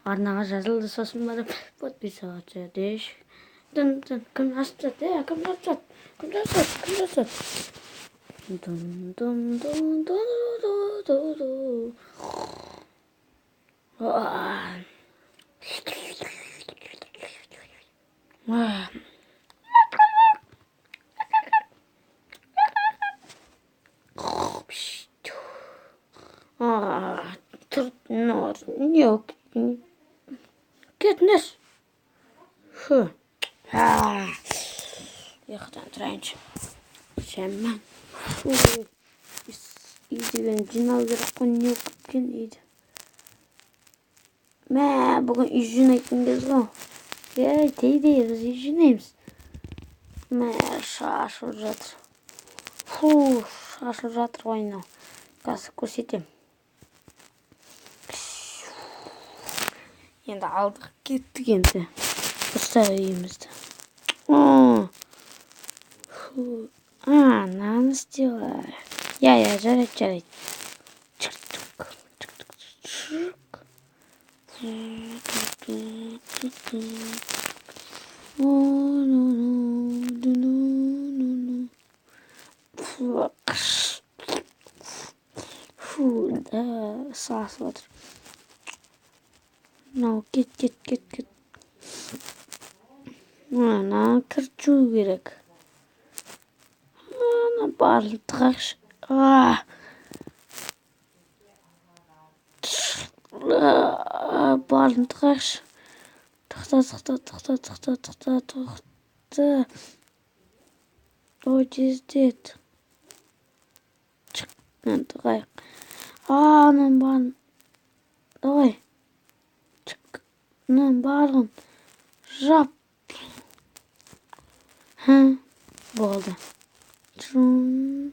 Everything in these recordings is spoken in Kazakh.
Арнаға жазылды, сосын барып подписываться етейік. Тын тын, кім жазып тастады? Е, кім жазып тастады? Кім жазып тастады? Кім жазып тастады? Дун дун дун дун ду ду ду. Goodness. Ұйқыдан тұрайыншы. Шәммән. Үй деген жинау керек қой, не болып кеткен үйді. Мә, бүгін үй жинайтын кез ғой. Ей, тейде, біз үй жинаймыз. Мә, шашылып жатыр. Фу, шашылып жатыр ғой мынау. Қазір көрсетемін. Енді алдық, кеттік енді. Дұрыстайық үйімізді. Фу. А, мынаны істеп алайық. Иә, иә, жарайды, жарайды. Чик, чик, чик, чик, чик. О, ну, ну, ну, ну, ну. Фу, фу, да, сасып жатыр. Мынау кет, кет, кет, кет. Мына кір жуу керек. Ана барлығын тығайықшы. Барлығын тығайықшы. Тоқта, тоқта, тоқта, тоқта, тоқта, тоқта. Ой, тездет. Шық, мынаны тығайық. Мынаның барын. Давай. Шық. Мынаның барлығын жап. Ха, болды. Чун.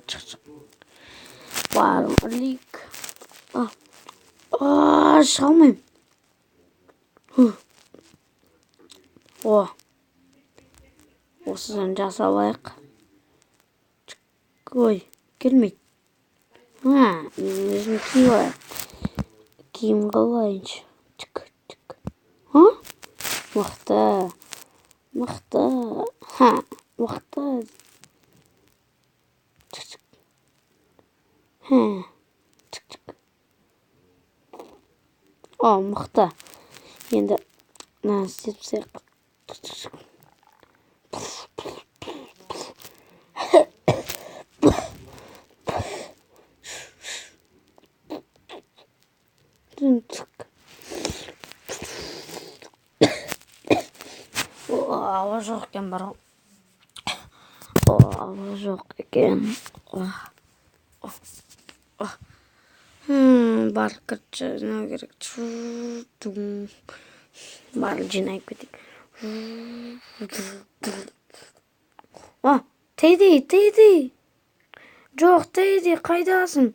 Шық, шық. Барлығын ілейік. Шыға алмаймын. О. Осыдан жасап алайық. Ой, келмейді. Өзім киіп алайық. Киім қылып алайыншы. Чик, чик. А? Мықты. Мықты. Ха, мықты. Чик, чик. Ха. Чик, чик. О, мықты. Енді мынаны істеп тастайық. Чик, чик. Ауа жоқ екен бар ғой. Ауа жоқ екен. Барлық кірді жинау керек. Барлық жинай кетейік. О, Тейди, Тейди. Жоқ, Тейди, қайдасың?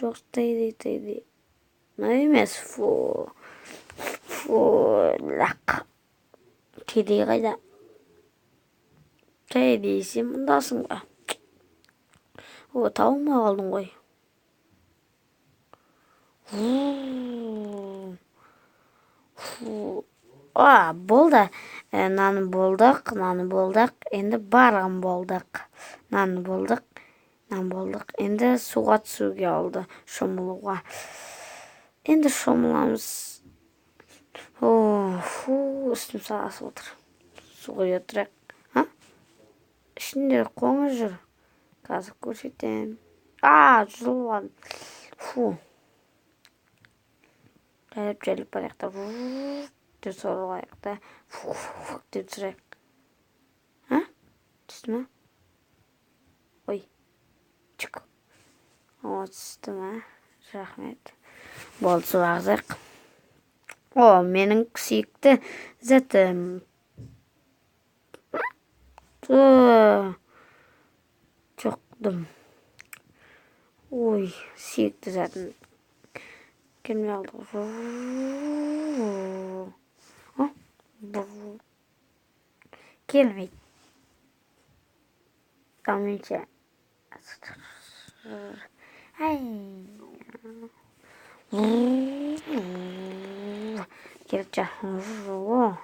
Жоқ, Тейди, Тейди. Мынау емес, фу. Фу, лақ. Тейди қайда? Тейди, сен мұндасың ба? О, табылмай қалдың ғой. Фу. А, болды. Мынаны болдық, мынаны болдық. Енді барлығын болдық. Мынаны болдық, мынаны болдық. Енді суға түсуге алды, шомылуға. Енді шомыламыз. О, фу, үстім сасып отыр. Су құя тұрайық. А? Ішінде қоңыз жүр. Қазір көрсетемін. А, жұлып алдым. Фу. Жайлап жайлап барайық та. Деп сорғайық та. Фу, фу, фу деп түсірейік. А? Түсті ме? Ой. Чик. О, түсті ме? Рахмет. Болды, су ағызайық. О, менің сүйікті затым. Жоқтым. Ой, сүйікті затым. Келмей қалды. Келмейді. Ал мен ше? Ай. Керек. О,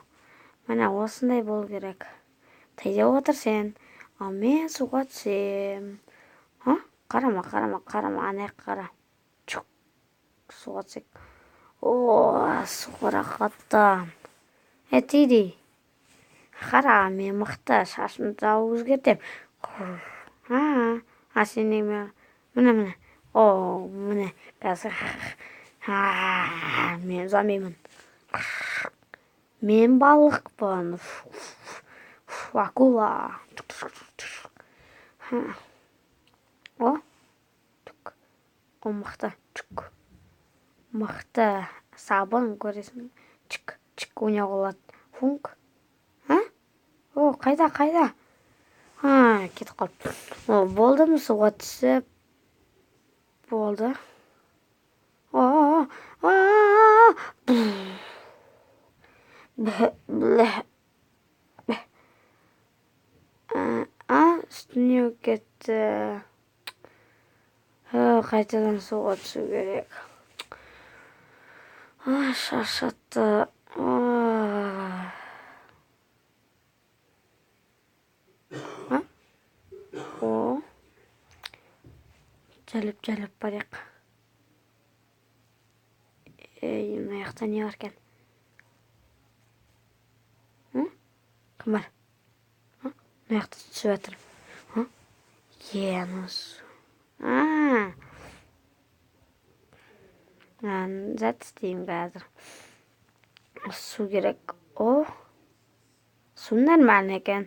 міне, осындай болу керек. Тайда отыр сен, ал мен суға түсем. А, қарама, қарама, қарама, ана жаққа қара. Чук, суға түсейік. О, суға рахаттан. Е, Тиди, қара, мен мықты, шашымды да өзгертемін. А, а сен неме? Міне, міне. О, міне, қазір мен зомбимін, мен балықпын, акула. О, о, мықты, мықты сабын, көресің. Чик, чик, ойнауға болады. Функ. А, о, қайда, қайда? А, кетіп қалды. О, болды ма? Суға түсіп болды. О, а, бля, а, үстіне кетті. Қайтадан суға түсу керек. А, шаршатты. А, о, жайлап, жайлап барайық. Ей, мына жақта не бар екен? Кім бар? Мына жақта түсіп жатыр. Е, анау су. А, зат істеймін қазір. Су керек. О, су нормально екен.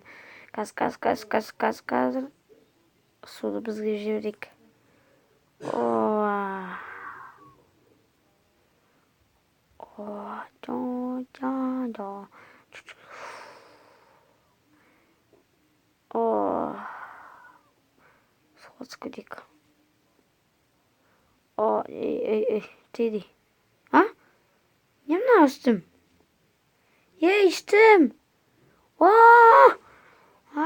Қазір, қазір, қазір, қазір, қазір, қазір суды бізге жіберейік. О, о, жо, жо, жо. О, суға түсіп кетейік. О, ей, ей, ей, Тиди. А, не мынау, үстім? Ей, үстім. О, а,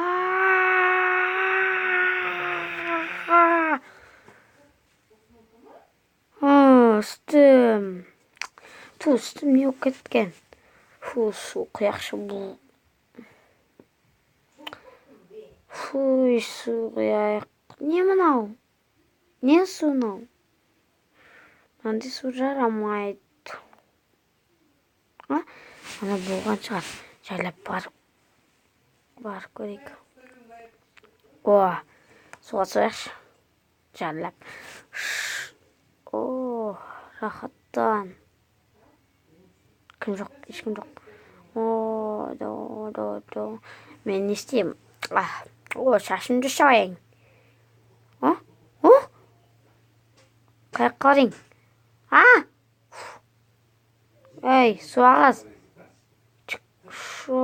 үстім. Ту, үстім не болып кеткен? Фу, су құяқшы бұл. Фу, су құяйық. Не мынау? Не су мынау? Мынандай су жарамайды. А, ана болған шығар. Жайлап барып, барып көрейік. О, суға түсейікші жайлап. О, рахаттан. Кім жоқ? Ешкім жоқ. О, до, до, до. Мен не істеймін? О, шашымды жуайын. О, о, қаяққа қарайын? А, ей, су ағыз. У,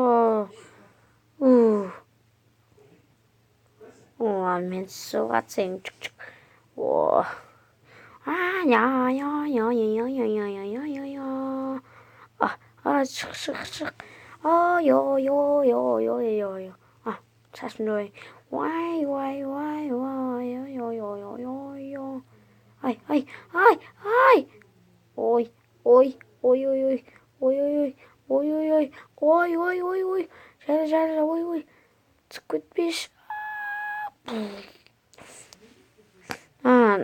о, мен суға түсейін. Чук, чук. О, а, я, я, я, я, я, я, я, я, я, я. А, а, шық, шық, шық. Ой, ой, ой, ой, ой, ой. А, шашымды жуайын. Уай, уай, уай, уай, ой, ой, ой, ой, ой, ой. Ай, ай, ай, ай. Ой, ой, ой, ой, ой, ой, ой, ой, ой, ой, ой, ой, ой, ой. Жайлы, жайлы, ой, ой. Түсіп кетпеші. А,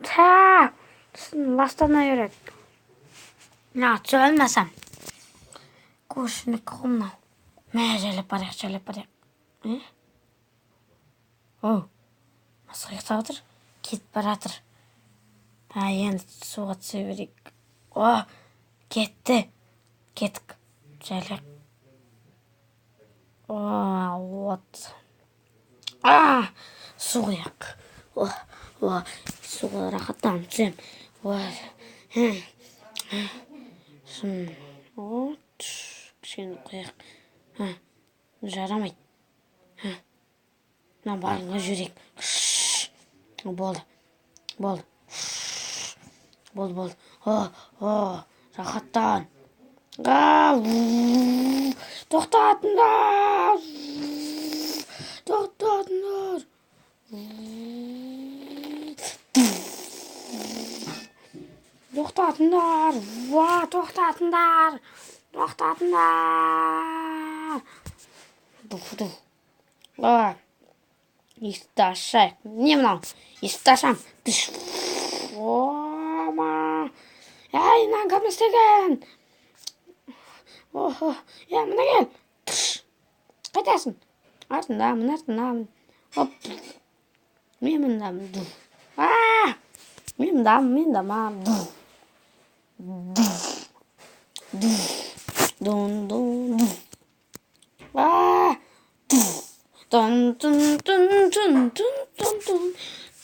та, ластана береді. Мына түсе алмасам. Көршінікі ғой мынау. Мә, жайлап барайық, жайлап барайық. Е? О, мысық ұйықтап отыр. Кетіп бара жатыр. А, енді суға түсе берейік. О, кетті. Кеттік. Жайлап. О, вот. А, су құяйық. О, о, суға рахаттанып түсемін. О, шын. О, кішкене құяйық. Жарамайды. Мына барынға жүрейік. Болды, болды, болды, болды. О, о, рахаттан. Тоқтатыңдар, тоқтатыңдар. Тоқтатыңдар, ва, тоқтатыңдар, тоқтатыңдар. Дух, дух. А, есікті ашайық. Не мынау? Есікті ашамын. Ома, әй, мынаны кім істеген? Охо, е, мына кел. Қайтасың? Артындамын, артындамын. Оп, мен мындамын. А, мен мындамын, мен мындамын. Дун, дун, дун. А, дун, дун, дун, дун, дун, дун, дун.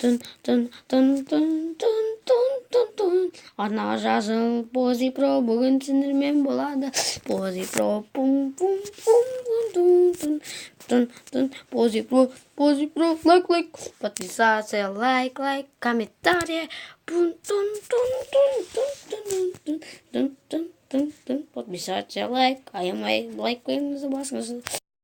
Дун, дун, дун, дун, дун, дун, дун, дун. Арнаға жазыл, Пози Про бүгін сендермен болады. Пози Про, пум, пум, пум, дун, дун, дун, дун. Пози Про, Пози Про, лайк, лайк, подписаться, лайк, лайк, комментарий. Пум, дун, дун, дун, дун, дун, дун, дун, дун, дун, дун. Подписаться, лайк, аямай, лайк қойыңыз, басыңыз.